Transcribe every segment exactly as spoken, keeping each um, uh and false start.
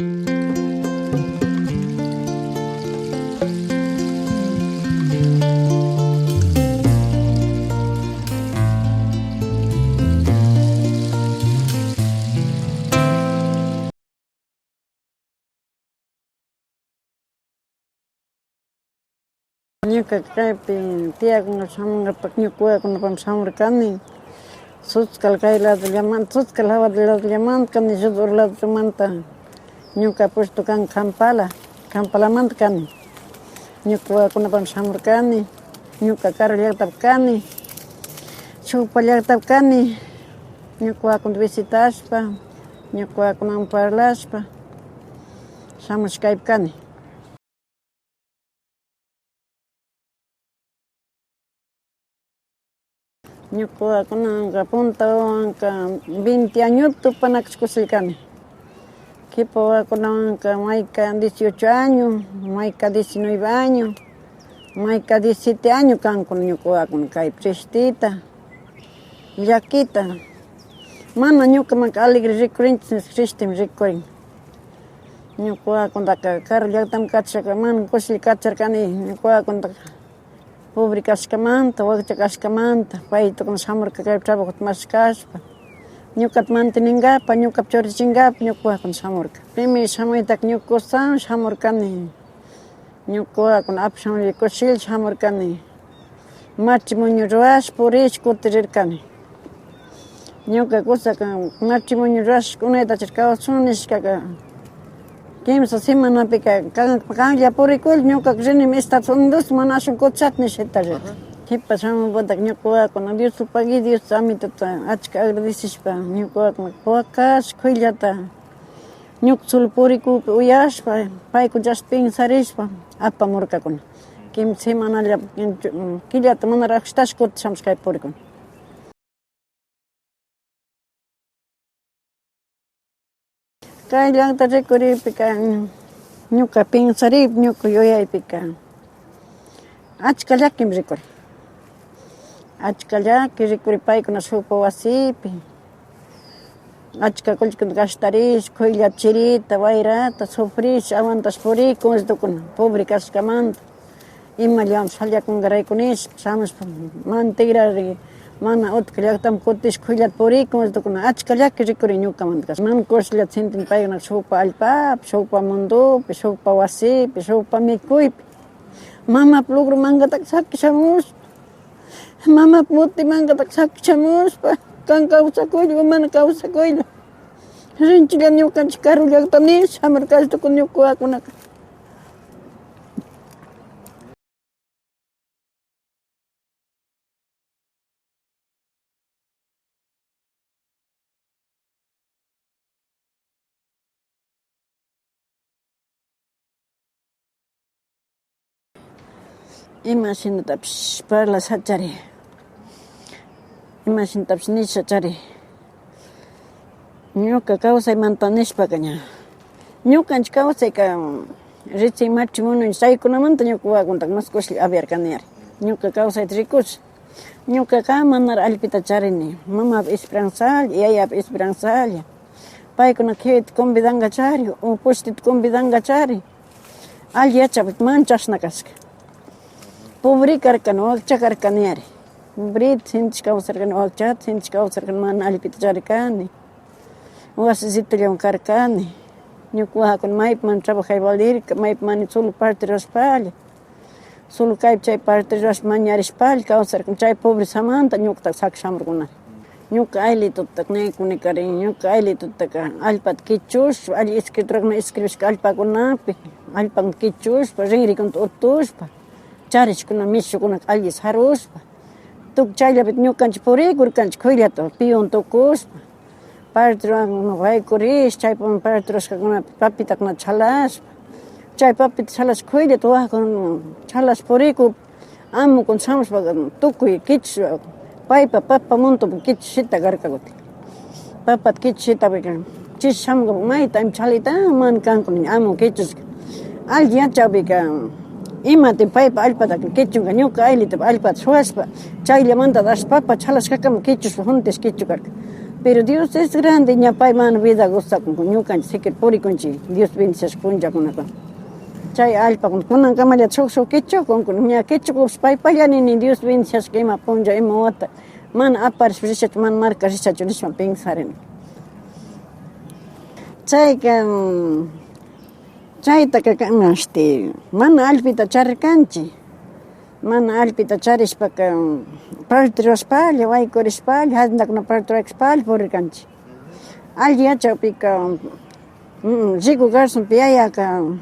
Ñuqa kaypi tiyakunqa shamunqapak ñuqa wawakunapan shamurkani. Suchkal kay ladullamanta, Suchkal hawa ladullamanta kani, Lludur ladumanta. Ñuqa puesto kan Khampala, Khampalamanta kani. Ñuqa wawakunapan shamurkani. Ñuqa Karu llaqtap kani, Chupa llaqtap kani. Ñuqa wawakunata visitashpa, ñuqa wawakunawan parlaspa shamushkaypi kani. Ñuqa wawakunanqa punta wawanqa veinte añota tupanakush kushillkani. Qhipa wawakunawanqa mayqa dieciocho año, mayqa diecinueve año, mayqa diecisiete año kankuna ñuqa wawakuna kay tristita, llakita. Mana ñuqamanqa alegre rikurinchis, nispa tristim rikurin. Ñuqa wawakunataqa Karu llaqtam kachashaka mana kushilla kacharkani, ñuqa wawakunataqa pobre kashkamanta, wakcha kashkamanta, paytukuna shamurka kay trabajota maskashpa, ñuqata manteninkapak, ñuqapi churichinkapa, ñuqa wawakuna shamurka. Pimi shamuytaka ñuqa kusan shamurkani. Ñuqa wawakuna apash shamuylla kushilla shamurkani. Matrimonio ruwash purish kutirirkani. Ñuqa kusaka matrimonio ruwash unaytachir kawsun nishkaka, kimsa semanapika kan, kanlla purikull, ñuqaka rinim Estados Unidos, mana ashwan kutsat nishita rir. Ajá. Qhipa shamunpataka ñuqa wawakuna Dios pagui, Dios amitata achka agradecishpa, ñuqa wawakuna wakash khuyllata. Ñuqa sulu purikupi uyashpa, paykunachus piensarishpa apamurkakuna. Kimsa semanalla, killata manaraq ashtash kutishamush kay purikuna. Kay llaqta rikuripika, ñuqa piensarip, ñuqa yuyaypika, achka llakim rikuri. Achka llaki rikuri paykuna supa wasipi. Achka kullkita gastarish, khuylla chirita, wayrata sufrish, aguantash purikun, pobrecaskamanta. Imallawan shallakunqarayku nispa, shamuspa, mana tigrari, mana utqa llaqtam kutish khuyllata purikun, achka llaki rikuri ñuqamanta. Mana kushillata sintin paykuna supa allpapi, supa mundupi, supa wasipi, supa mikuypi. Mamapa logro manqataq saki shamuspa, mamapa muti manqataq saki shamuspa, kan kawsakuylla o mana kawsakuylla, rinchilla ñuqanchik Karu llaqta nispa shamurqanchik tukuy ñuqa wawakunaqa. Imashinatapish parlasachari, imashinatapish nishachari. Ñuqa kawsaymanta nispaka ña, ñuqanchik kawsayka recién matrimonio chaykunamanta ñuqa wawakunataqa mas kushilla aviarkaniyari. Ñuqa kawsayta rikusha. Ñuqaqa manar allpita charini, mamapa esperanzalla, yayapa esperanzalla. Paykuna khiwita convidanqachari o puchtita convidanqachari, alli yachapita mana chashna kashka. Pobre karkani, wakcha karkaniyari. Pobreta sintish kawsarkani, wakchata sintish kawsarkani, mana allpita charirkani. Wasisitullawan karkani. Ñuqa wawakuna maypi mana trabajay valirka, maypi mana solo parte ruwashpalla, solo kaypi chay parte ruwashpa mañarishpalla kawsarkani. Chay pobresamanta ñuqata saki shamurkuna. Ñuqa ayllitutaq niykunikari, ñuqa ayllitutaka allpata kichushpa, alli escriturakuna escribishka allpakunapi, allpanta kichushpa, rinrikunata utushpa, charishkuna mishukunata alli saruspa, tukuy chayllapita ñuqanchik purikurkanchik khuyllata, peón tukuspa, partiruwan waykurish, chaypaman partirushkakunapi papitakunata chhalashpa, chay papita chhalashpa khuyllata wawakuna chhalashpa purikuptin, amukuna shamushpa tukuy kichush, paypa papa mundupi kichushita karka kutin. Papata kichushitapika, chis shamukuptin mayta ima chhalita mana kankuna, amu kichushka. Alli yachapika, imatin paypa allpata kichunka, ñuqa ayllitapa allpata suwashpa, chayllamanta ashpapa chhalashkakama kichushpa, juntis kichu karka. Pero Dios es grande, ña payman vida gozakun, ñukanchik sikir purikunchik, Dios bendiciash punllakunaka. Chay allpakuna, kunankamalla shuk shuk kichukunkuna, ña kichukush paypallani ni Dios bendiciashka ima punlla, ima wata, mana aparish rishachu, mana marka rishachu nishpa pensarini. Chayka, chaytaka, mashti, mana allpita charirkanchik. Mana allpita charishpaka, partirashpalla, waykurishpalla, harintakuna partirashpalla purirkanchik. Alli yachawpika, mm, riku karsunpi yayaka,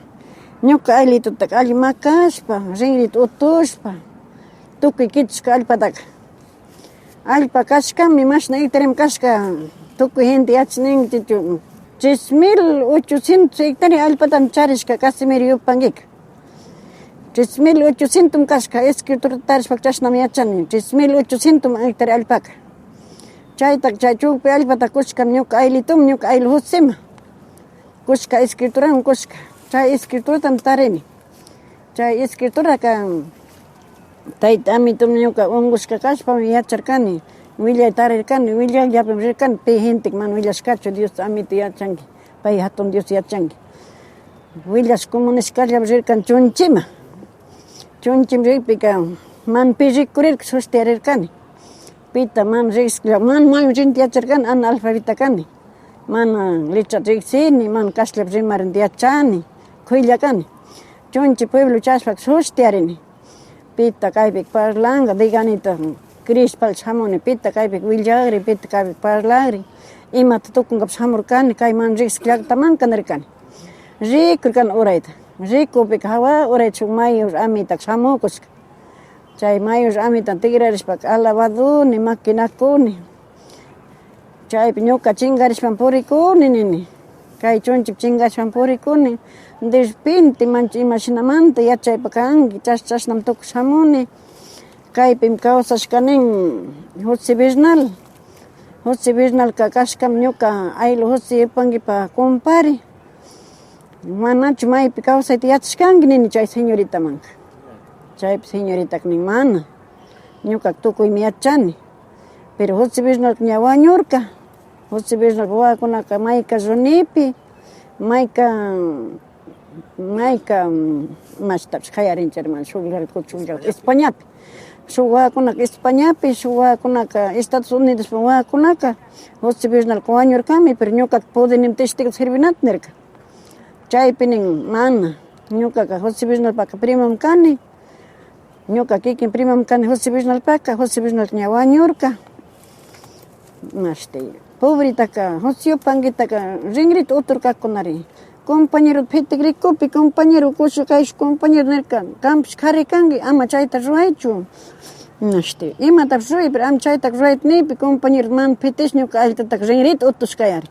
ñuka ayllitutaka alli makashpa, rinrita utushpa, tukuy kitushka allpataka. Allpa kashkami, mashna hectáreami kashka, tukuy gente yachninkichu, tres mil ochocientos hectárea allpatami charishka Casimiro yupankiqa. Tres mil ochocientos kashka, escritura tarishpa chashnam yachani, tres mil ochocientos hectárea allpaka. Chaytaq chay chukpi allpata kushkam ñuka ayllitum, ñuka ayllu Josema. Kushka escrituram kushka. Chay escrituratam tarini. Chay escrituraka tayta amitum ñuka ungushka kashpam yacharkani. Willay tarirkani, willay llapim rirkani. Pi gentek mana willashkachu, Dios amitu yachanki. Pay hatun Dios yachanki. Willash comunishkallam rirkan Chunchima. Chunchim rikpika man pi rikurirka sustiyarirkani. Pita man riksilla, man mayun rinti yacharkani, analfabeta kani. Mana letra riksini, man kashllap rimarinti yachani, khuylla kani. Chunchi pueblo chashpak sustiyarini. Pita kaypik parlanqa, diganita krishpal shamuni, pita kaypik willagri, pita kaypik parlagri, imata tukunkapas shamurkani, kay man riksik llaqtamanka nirkani. Rikurkani urayta, rikupik hawa urayta shuk mayor amitak shamukushka. Chay mayor amitan tikrarishpaka alabaduni, maquinakuni. Chaypi ñuka chinkarishpan purikuni nini. Kay chunchip chinkarishpan purikuni. Derrepente manchu imashinamanta yachaypa kanki, chas chashnam tukushamuni. Kaypim kawsashka nin José Bernal. José Bernalka kashkam ñuka aylu José yupankipa kumpari. Manachu maypi kawsayta yachashkanki nini chay señoritamanka. Chaypi señoritaka nin mana. Ñuka tukuymi yachani. Pero José Bernalka ña wañurka. José Bernalpa wawakunaka mayka Runipi, mayka, mayka, mm, mashtapish qayarinchik hermano, shuk llaqta, shuk llaqta Españapi. Shuk wawakunaka Españapi, shuk wawakunaka Estados Unidospa wawakunaka, José Bernalka wañurkami, pero ñuka pudinim testigo sirvinata nirka. Chaypi nin mana, ñukaka José Bernalpaka primam kani. Ñuka kikin primam kani José Bernalpaka, José Bernalka ña wañurka. Mashti, pobretaka, José yupankitaka rinrita uturkakunari. Compañero phitik rikupi, compañero kushu kaysh, compañero nirka, kanpish qhari kanki, ama chayta ruwaychu. Mashti, imatapish ruway, pero ama chayta ruwayta niypi, compañero man phitish ñuka alltataka rinrita utushkayari.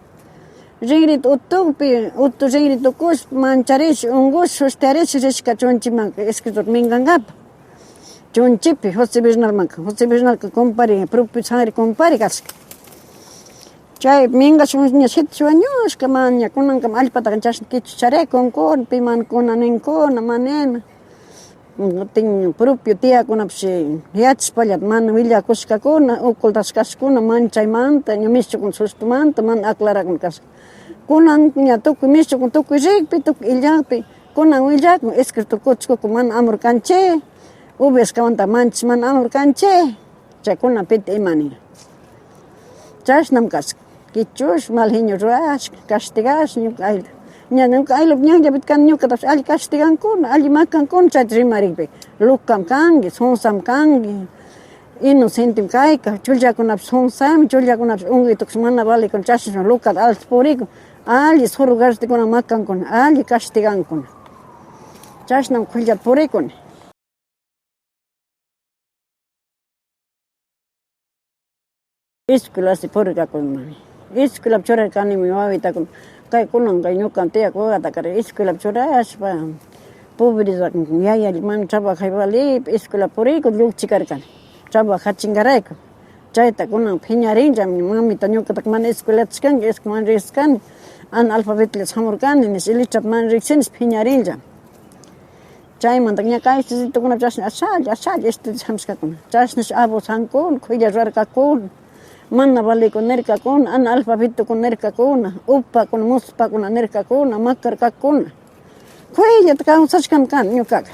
Rinrita utukpi, utu rinrita ukushpa, mancharish, ungush, sustiyarish, rishka chunchimanka, escritor mingankapa. Chunchipi, José Bernalmanka, José Bernalka compari, propio sangre compari kashka. Chay mingash ña shitsh wañushka, man ña kunankama allpataka chashna kichucharaykun, kuna, pi man kuna ninkuna, manina. Tin propio tiakunapish yachashpallat mana willakushkakuna, ocultashkashkuna, manchaymanta, ña mishukuna sustumanta mana aclarakuna kashka. Kunan ña tukuy mishukuna tukuy rikpi, tukuy illakpi, kunan willakun, escrito kuchkuku mana amurkanchi, ovejaskawanta manchis mana amurkanchi. Chaykuna pita imanin. Chashnam kashka. Kichush, mal genio ruwashka, castigash, ñuka aylu. Ña, ñuka aylupi ñanllapita kan, ñukatapish alli castigankuna, alli makankuna, chayta rimarikpi. Lukam kanki, sunsam kanki. Inocentem kayka, chullakunapish sunsami, chullakunapish unguitukush mana valikuna, chashna lukata alta purikun. Alli suru gartikuna makankuna, alli castigankuna. Chashnam khullata purikuni. Escuelasi purikakunman. Escuelapi churarkanimi wawitakuna. Kay kunan kay ñukan tiyak wawatakari escuelapi churashpa, pobreza yayalla mana trabajay valipi escuela purikun llukchikarkani. Trabajachinkarayku. Chayta kunan phiñarinllami, mamita, ñukatak mana escuelachishkanki, es que mana riksishkani, ana alfabetolla samurkani, nish, y letrata mana riksinish phiñarinllami. Chaymanta ña kay distritukuna chashna ashalla, ashalla estudiash jamushkakuna. Chashnash abusankuna, khuylla rurarkakuna. Mana valikuna nirkakuna, analfabetokuna nirkakuna, upakuna, muspakuna nirkakuna, makarkakuna. Khuyllata kawsashkan kan ñukaqa.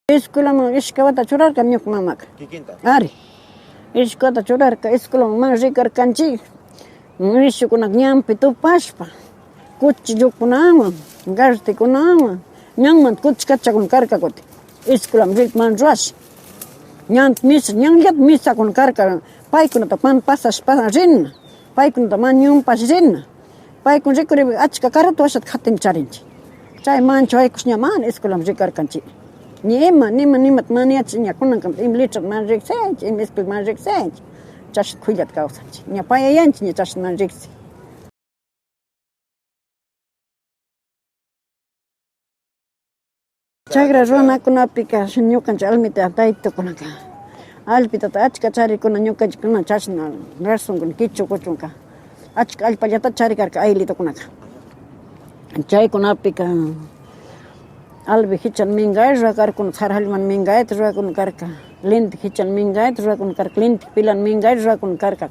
Escuelaman ishkay wata churarka ñuka mamaka. Kikinta. Ari. Ishkay wata churarka escuelaman, man rikarkanchik. Mishukunaka ñanpi tupashpa, kuchillukunawan, gartikunawan, ñanman kutichkachakuna karka kuti. Escuelaman rik man ruwash. Ñanta misa, ñanllata misakuna karka, paykunata man pasashpa rina, paykunata man ñumpash rina. Paykuna rikuripik achka karatu washata qhatin charinchik. Chay manchawaykushña mana escuelaman rikarkanchik. Ni ima, ni ima, nimata mana yachanchik, ña kunankama ima letrata mana riqsinchik, ima escrito mana riqsinchik. Chashna khuyllata kawsanchik. Ña payayanchik, ña chashna mana riqsi. Chagra ruwanakunapika ñukanchik almita taytukunaka allpitata achka charikuna, ñukanchikkuna chashna razonkuna kichu kuchunka achka allpallata charikarka ayllitukunaka. Chaykunapika albi jichan minkay ruwakarkuna, qhar jallman minkayta ruwakuna karka, linti jichan minkayta ruwakuna karka, linti pilan minkay ruwakuna karka.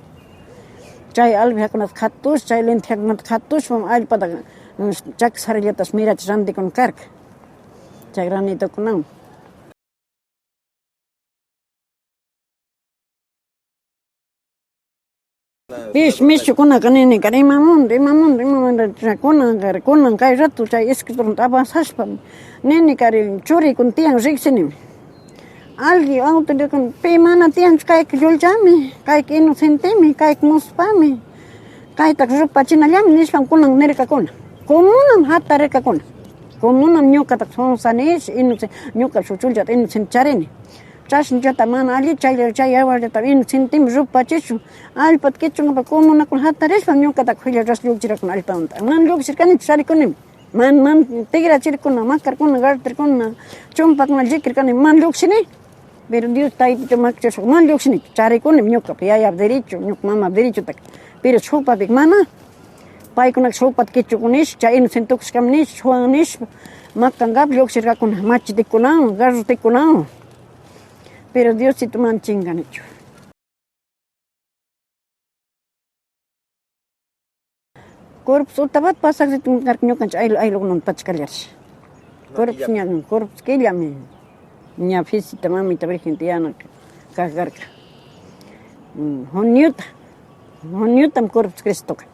Chay albijakunata qhatush, chay lintijakunata qhatushpam allpata, mm, chaki sarillatas mirachi rantikuna karka. Chay granitukunawan. Pish mishukunaka nini kar, imamunta, imamunta, imamunta, kunan, kunan kay rato chay escritorunta avanzashpam nini kar, churikuna tiyan riqsinimi. Alli awtidikuna, pi mana tiyanchu, kayki llullami, kayki inocentemi, kayki muspami, kaytaq rupachinallami nishpam kunan nirkakuna. Comunam jatarirkakuna. Comunam ñuqataq sonsa nish, inoce-, ñuqa chullata inocente charini. Chashna chata mana alli, chay, chay yawarllata inocentemi rupachishun. Allpata kichunpa comunakuna jatarishpam ñuqataq juylla ras lluqsirakuna allpamanta. Mana lluqsirkanichu, charikunimi. Man, man tikrachirkuna, makarkuna, gartirkuna, chumpakuna llikirkani, man lluqsini. Pero Dios Taytito makchasqa man lluqsini, charikuni ñuqapa yayapa derecho, ñuqa mamapa derechota. Pero sopapik mana, paykunaqa sopata kichukunish, chay inocente tukushkama nish, suwan nish, makankap lluqsirkakuna, machitikunawan, garrotikunawan. Pero Diosito man chinganichu. Corpus utapat pasaq ritun karka ñuqanchik aylu, aylukunan pachkallarish. Corpus ña, corpus killami. Ña visita mamita virgen tiyana kaq karka. Mm, juniota, juniotam corpus Cristoqa.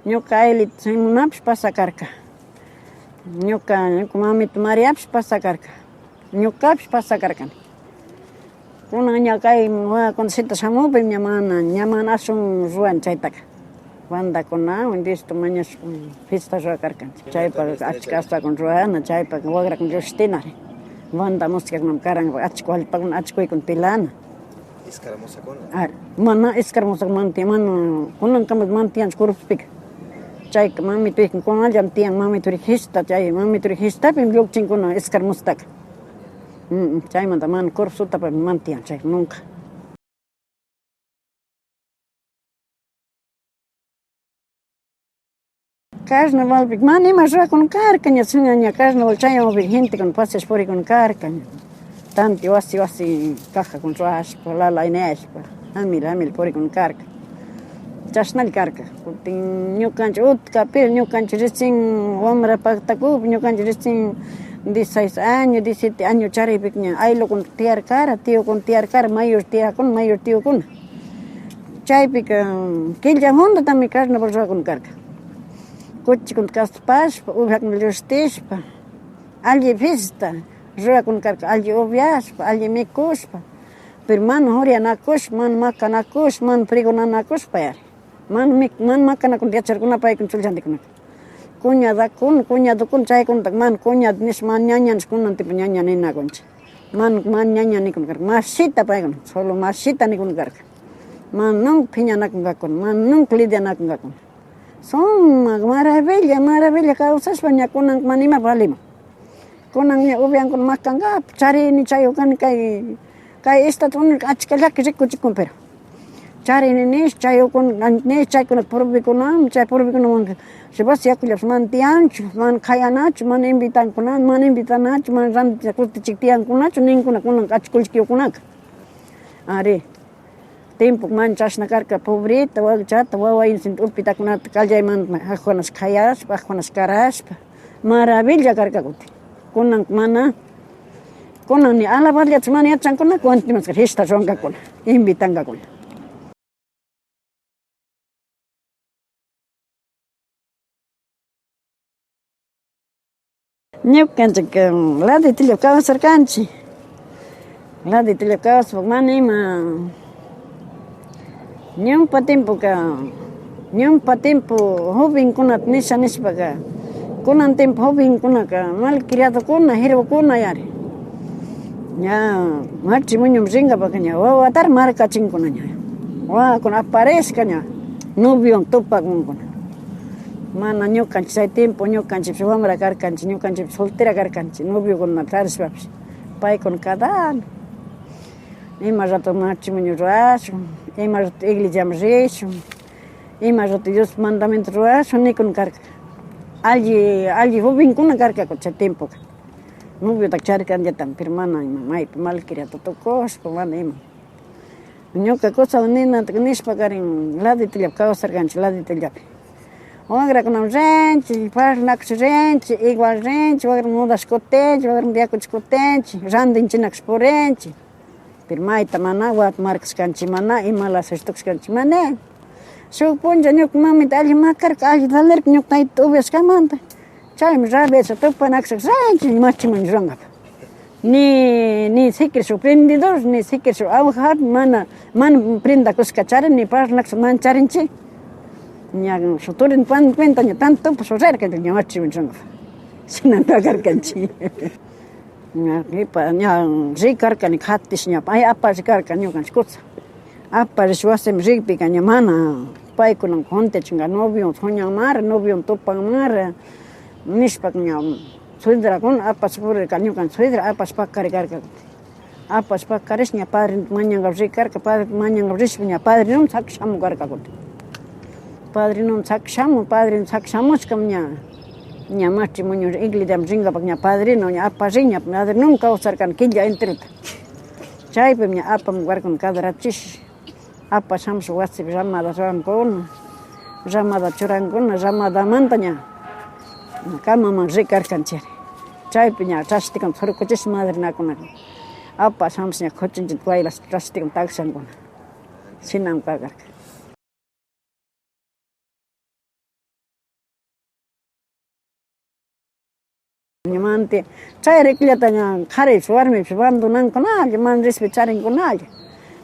Ñuqa aylita Simonapis pasa karka. Ñuqa, ñuqa mamita Mariapis pasa karka. Ñuqapis pasa karkani. Kunan ña kay wawakunasita shamupim ña mana, ña mana asun ruwan chaytaqa. Bandakunawan Diosta mañashpa fiesta ruwakarkanchik. Chaypa achka astakuna ruwana, chaypa wagrakuna llushtinari. Banda musikakunam karan, achka wallpakuna, achka kuykuna pilana. Iskar musakuna. Ar, mana iskar musak mana tiyan, mana kunankama mana tiyan kurpuspika. Chayka mamita wikin kunallam tiyan, mamita wikin fiesta, chay mamita wikin fiestapim lluqchinkuna iskar mustaqa. Mm, chaymanta mana corpus utapami mana tiyan chay nunca. Carnavalpik mana ima ruwakuna karka, ña suña ña carnaval chaywanpik gentekuna pasash purikuna karka, ña tanti wasi wasi cajakuna ruwashpa, lala aynayashpa, amil amil purikuna karka. Chashnalla karka. Kutin ñukanchik utkapi, ñukanchik recién wamra paktakupi, ñukanchik recién dieciséis año, diecisiete año charipik ña aylukuna tiyarkara, tiyukuna tiyarkara, mayor tiyakuna, mayor tiyukuna. Chaypika killa juntatami carnaval ruwakuna karka. Kuchikunata kastupashpa, uwihakuna llushtishpa, alli fiesta ruwakuna karka, alli upyashpa, alli mikushpa, pero mana juriyanakushpa, mana makanakushpa, mana pregonanakushpa yari. Mana mik-, mana makanakunata yacharkuna paykuna chullantikunaqa. Cuñadakuna, cuñadokuna chaykunataq mana cuñado nish, mana ñaña nish, kunan tiempo ñaña ninakunchik. Mana, mana ñaña nikuna karka. Masita paykuna, solo masita nikuna karka. Mana nunca phiñanakunkakuna, mana nunca lidianakunkakuna. Sumaq maravilla, maravilla kawsashpa ña kunanqa mana ima valiman. Kunan ña ubiankuna makanqa charini chayukani kay, kay Estados Unidos achka llaki rikuchikun, pero Charini nish, chay ukun-, nish, chaykunata purbikunam, chay purbikunamanqa ribas yakullapas mana tiyanchu, mana khayanachu, mana invitankunachu, mana invitanachu, mana rantita kutichik tiyankunachu, ninkuna kunan achkullkiwkunaka. Ari, tiempo mana chashna karka, pobreta, wakchata, wawa inocente urpitakunata kallaymanta ajwanas khayaspa, ajwanas karaspa, maravilla karka kuti. Kunan mana, kunan ni alabarllata mana yachankuna, cuantimas fiesta ruwankakuna, invitankakuna. Ñukanchik, um, laditilla kawsarkanchik. Laditilla kawsarpa mana ima. Ñawpa tiempoka, ñawpa tiempo jovenkunata nisha nishpaka, kunan tiempo jovenkunaka malcriadokuna, jirukuna yari. Ña, matrimonio rinkapak ña, wawatar markachinkuna ña. Wawakuna aparishka ña, novion tupakunkuna. Mana ñukanchik chay tiempo, ñukanchikpis wamra karkanchik, ñukanchikpis soltera karkanchik, noviokuna tarishpapish, paykuna cada ima rato matrimonio ruwashun, ima rato iglesiaman rishun, ima rato Dios mandamiento ruwashun nikun karka. Alli, alli jovenkuna karkaku chay tiempoka. Noviota charirkanllatam, pero mana ima maypi malcriado tukushpa, mana ima. Ñuka kusa ninata nishpakarin, laditillap kawsarkanchik, laditillapi. Wakrakunam rinchik, parlakush rinchik, igual rinchik, wakra mudash kutinchik, wakra yakuch kutinchik, rantinchinakush purinchik. Pero mayta mana, wat markashkanchik mana, imalas tukushkanchik mana. Shuk puncha ñuka mamita alli makarka, alli valerka, ñuka tayta ubiashkamanta. Chaymi rabiacha tupanakushka, rinchik matrimonio ruwankapa. Ni, ni siquiera shuk prendedor, ni siquiera shuk abogado, mana, mana prenda kuska charin, ni parlakushka mana charinchik. Ña shuk turin pan cuenta, ña tanto pues rerka, ña matrimonio ruwankapa. Shinanta karkanchik. Ña, ña rikarkani qhatish, ña, ay, apa rikarka, ñukanchik kusa. Apa rish wasim rikpika, ña mana, paykunan huntachinka, novion huñanmara, novion tupanmara, nishpa, ña, suegrakuna apash purirka, ñukan suegra apash pakarikarka. Apash pakarish, ña, padrinta mañanka rikarka, padrinta mañanka rishpa, ña, padrinun sakshamukarka, kutin. Padrinon sakshamun, padrino sakshamushkam ña, ña matrimonio iglesiaman rinkapak ña padrino, ña apa rin, ña padrinon kawsarkan killa enterota. Chaypim ña apam warkun kadrachish, apa shamush wasipi ramada rurankuna, ramada churankuna, ramadamanta ña kamaman rikarkan chiri. Chaypi ña trastikun surkuchish madrinakuna, apa shamush ña khuchinchit waylas trastikun takshankuna. Shinam kakarka. Ña manti, chay rikllata ña qharipis warmipis abandonankunalla, man rispi charinkunalla.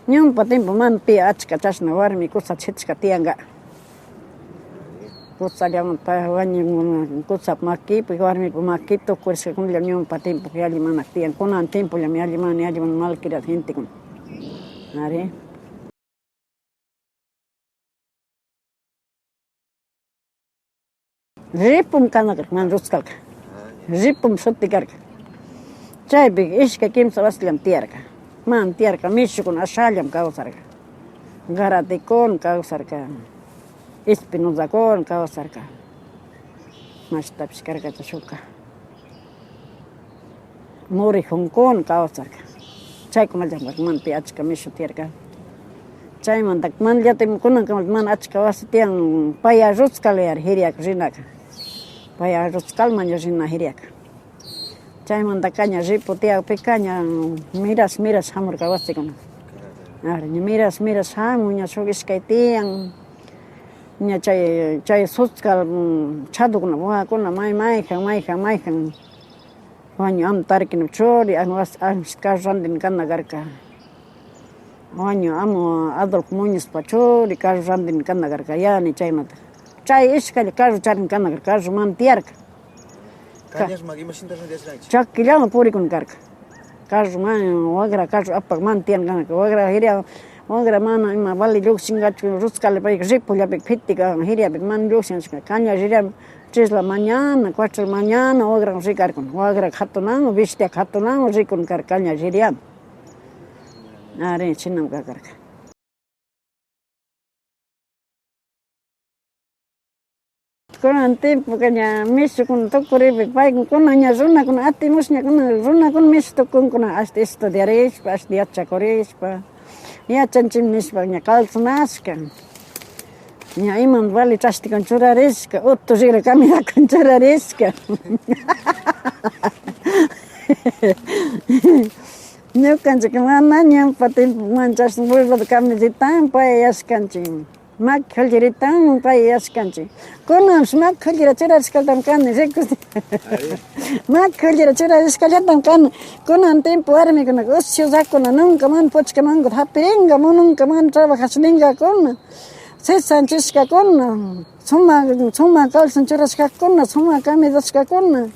Ñawpa tiempo man pi achka chashna warmi kusa chhitishka tiyanqa. Kusallawan pa-, wañunkuna, kusapa makipi, warmipa makipi tukurishkakunalla ñawpa tiempo yalli mana tiyan. Kunan tiempollam yalli mana, yalli mana malcriado gentekuna. Ari. Ripum kana karka, man rutskalka. Ripum suti karka. Chaypi ishkay kimsa wasillam tiyarka. Man tiyarka, mishukuna ashallam kawsarka. Garatikuna kawsarka. Espinozakuna kawsarka. Mashtapish karkacha shuka. Murijunkuna kawsarka. Chaykunallam karka, man pi achka mishu tiyarka. Chaymanta manllatim kunankamallam man achka wasi tiyan, paya rutskalayar jiriak rinaka. Paya rutskalmaña rina jiriaka. Chaymanta kaña ripu tiyakpi kaña miras, miras jamurka wasikuna. Ari, ña miras, miras jamun, ña shuk ishkay tiyan. Ña chay, chay sutskal, mm, chhadukuna, wawakuna may, mayjan, mayjan, mayjan. Wañu ama Tarquino churi, ama was-, ama carro rantin kana karka. Wañu ama Adolfo Muñozpa churi carro rantin kana karka, yani chaymanta. Chay ishkalla carro charin kana karka, carro man tiyarka. Ka-, Cañas mak imashinta rantirasqanchik? Chakillawan purikun karka. Carro man, wagra carro apak man tiyan kana, wagra jiria, wagra mana ima vali lluqsinqachu, rutskalipayki ripullapi phitika, jiriapi man lluqsinqachu, kaña jiriam, tres la mañana, cuatro la mañana, wagra rikarkun, wagra jatunan, bestia jatunan rikun karka, kaña jiriam. Ari, chinam kakarka. Kunan tiempoqa ña misukuna tukuripi, paykuna ña runakuna atimusñakuna, runakuna misu tukunkuna, hasta estudiarispa, hasta yachakurispa, yachanchim nispa ña calzonashka. Ña iman vali trastikun churarishka, utu rira caminakun churarishka. Ñukanchik mana ñawpa tiempoman chasna burrota camiritan payayashkanchik, maki qulliritan payayashkanchik. Kunanshi maki qullira churarishkallatam kani, rikusi. Maki qullira churarishkallatam kani. Kunan tiempo warmikuna ushu rakuna nunca mana puchka manguta japiringa, nunca mana trabajashninga kuna. Sisanchishkakuna, suma, suma calzon churashkakuna, suma camisashkakuna.